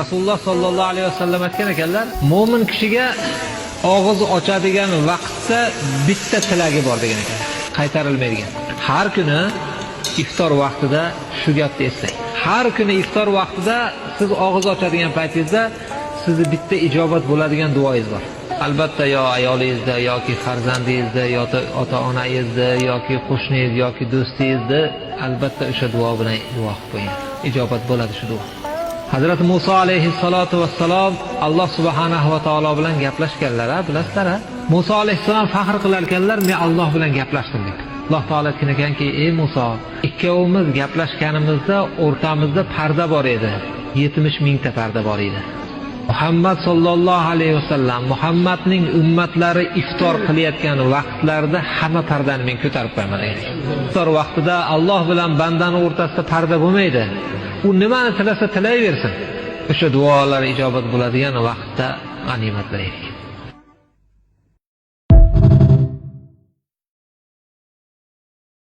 Rasululloh sollallohu alayhi vasallam aytgan ekanlar, mo'min kishiga og'iz ochadigan vaqtda bitta tilagi bor degan ekan. Qaytarilmaydigan. Har kuni iftor vaqtida shu gapni eslang. Har kuni iftor vaqtida siz og'iz ochadigan paytingizda sizni bitta ijobat bo'ladigan duoyingiz bor. Albatta yo ayolingizda yoki farzandingizda yoki ota-onangizda yoki qo'shningiz yoki do'stingizda albatta o'sha duo bilan duo qilib qo'ying. Ijobat bo'ladi shu duo. Hazrati Musa alayhissalotu vassalom Alloh subhanahu va taolo bilan gaplashganlar, a bilasizlar, a? Musa alayhissalom faxr qilar ekanlar, men Alloh bilan gaplashdim deb. Alloh taolo aytgan ekanki, ey Musa, ikkovimiz gaplashganimizda o'rtamizda parda bor edi. 70 mingta parda bor edi. Muhammad sollallohu alayhi vasallam, Muhammadning ummatlari iftor qilayotgan vaqtlarida hamma pardani men ko'tarib qo'yaman degan. Iftor vaqtida Alloh bilan bandani o'rtasida parda bo'lmaydi. U nimani tilasa tilayversin. O'sha duolar ijobat bo'ladigan vaqtda g'animat bilaylik.